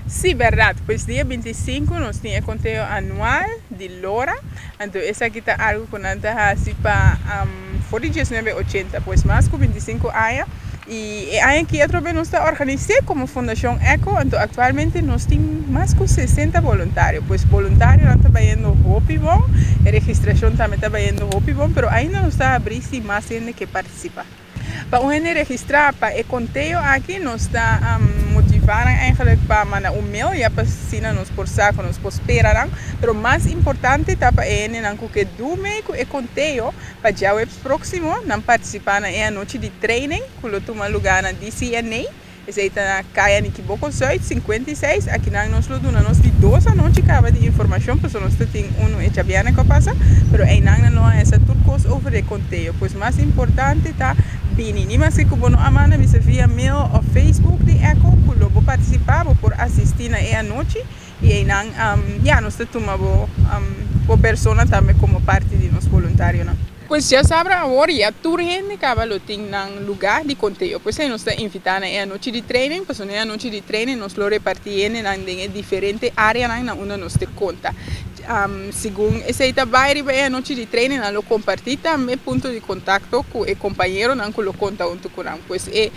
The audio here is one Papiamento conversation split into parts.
Si, berdat. Pues dia 25 nos tin e konteo anual di Lora. Anto esaki ta algu ku nan ta hasi pa for di 1980, pues mas ku 25 aña. I e aña aki atrobe nos ta organis'é komo Fundashon Echo. Anto aktualmente nos tin mas ku 60 boluntario. Pues boluntarionan ta bayendo hopi bon, e registrashon tambe ta bayendo hopi bon, pero ainda nos ta habrí si mas hende ke partisipá. Pa un hende registrá pa e konteo aki, nos ta motivá nan eigenlijk pa manda un mail, ya pa asina nos por sa ku nos por spera nan. Pero mas importante ta pa e hendenan ku ke du mee ku e konteo, pa djaweps próksimo nan partisipá na e anochi di training ku lo tuma lugá na DCNA. Esei ta na Kaya Nikiboko Zuid 56. Akinan nos lo duna nos di dos anochi kaba di informashon, pasobra nos ta tin unu e djabièrnè ku a pasa, pero einan nan lo a hesa tur kos over e konteo. Pues mas importante ta bini. Ni maske ku bo no a manda bisa via mail òf Facebook di Echo ku lo bo partisipá, bo por asistí na e anochi i einan ya nos ta tuma bo persona tambe komo parti di nos boluntarionan. Pues ya sabra awor ya tur hende kaba lo tin nan lugá di konteo. Pues ei nos ta invitá na e anochi di training, pasobra na e anochi di training nos lo repartí hendenan den e diferente áreanan na unda nos te konta. Segun esei ta bai riba e anochi di training nan lo kompartí tambe punto di kontakto ku e kompañeronan ku lo konta huntu ku nan. Pues e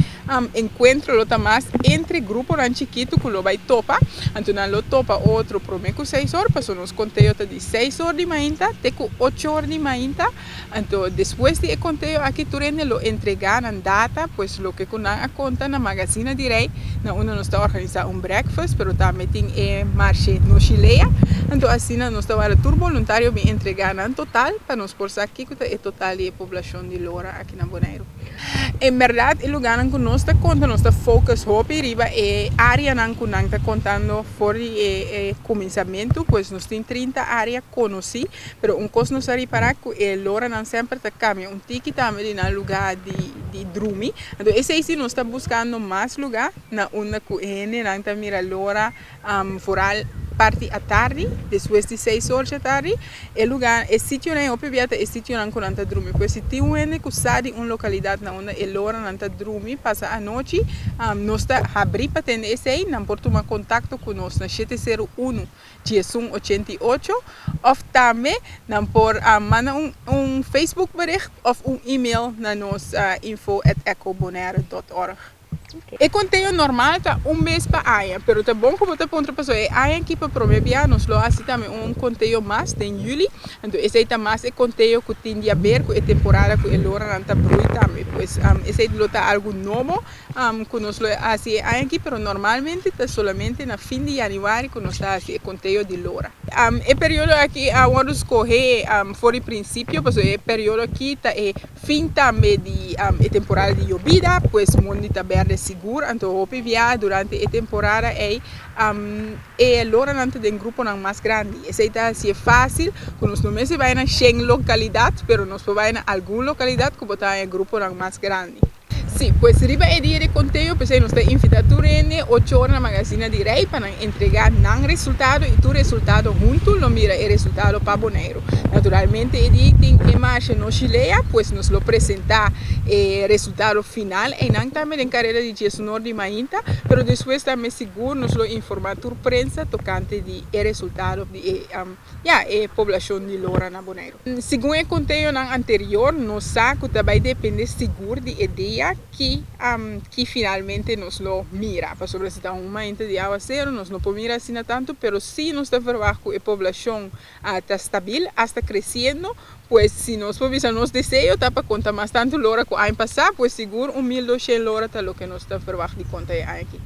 enkuentro lo ta mas entre gruponan chikitu ku lo bai topa. Anto nan lo topa otro promé ku 6 or, pasobra nos konteo ta di 6 or di mainta te ku 8 or di mainta. Anto despues di e konteo aki tur hende lo entregá nan data, pues loke ku nan a konta, na Magazina di Rei, na unda nos ta organisá un breakfast, pero tambe tin e marshe Noshilea. Anto asina nos ta wara tur boluntario bin entregá nan total pa nos por sa kiko ta e total di e poblashon di lora aki na Boneiru. En berdat, e lugánan ku nos ta konta, nos ta focus hopi riba e áreanan ku nan ta kontando for di e kuminsamentu. Pues nos tin 30 área konosí, pero un kos nos a ripará ku e loranan semper ta kambia un tiki tambe di nan lugá di drumi. Anto esei sí nos ta buskando mas lugá na unda ku hendenan ta mira lora, vooral parti atardi, despues di 6 or di atardi. E lugá, e sitionan hopi bia ta e sitionan ku nan ta drumi. Pues si tin un hende ku sa di un lokalidat na unda e loranan ta drumi pasa anochi, nos ta habrí pa tende esei. Nan por tuma kontakto ku nos na 701 1188 òf tambe nan por manda un Facebook bericht òf un e-mail na nos info@echobonaire.org. E konteo normal ta un bes pa aña, pero ta bon ku bo ta puntra, pasobra e aña aki pa promé bia nos lo hasi tambe un konteo mas den yüli. Anto esei ta mas e konteo ku tin di aber ku e temporada ku e loranan ta brui tambe. Pues esei lo ta algu nobo ku nos lo hasi e aña aki, pero normalmente ta solamente na fin di yanüari ku nos ta hasi e konteo di lora. E periodo aki a wòrdu skohé for di prinsipio, pasobra e periodo aki ta e fin tambe di e temporada di yobida, pues mondi ta bèrdè sigur. Anto hopi bia durante e temporada ei e loranan ta den gruponan mas grandi. Esei ta hasié fásil ku nos no mester bai na 100 lokalidat, pero nos por bai na algun lokalidat ku bo ta haña gruponan mas grandi. Sí, pues riba e dia di konteo, pues nos ta invitá tur hende 8 or na Magazina di Rei pa nan entregá nan resultado i tur resultado huntu lo mira e resultado pa Boneiru. Naturalmente e dia tin e marshe Noshilea, pues nos lo presentá e resultado final einan tambe den kareda di 11 or di mainta, pero despues tambe sigur nos lo informá tur prensa tokante di e resultado di ya, e poblashon di lora na Boneiru. Segun e konteonan anterior, nos sa ku ta bai dependé sigur di e dia ki finalmente nos lo mira. Pasobra si ta un mainta di awaseru, nos no por mira asina tantu, pero si nos ta verwacht ku e poblashon ta stabil, hasta kresiendo, pues si nos por bisa, nos deseo ta pa konta mas tantu lora ku aña pasá, pues sigur un 1200 lora ta loke nos ta verwacht di konta e aña aki.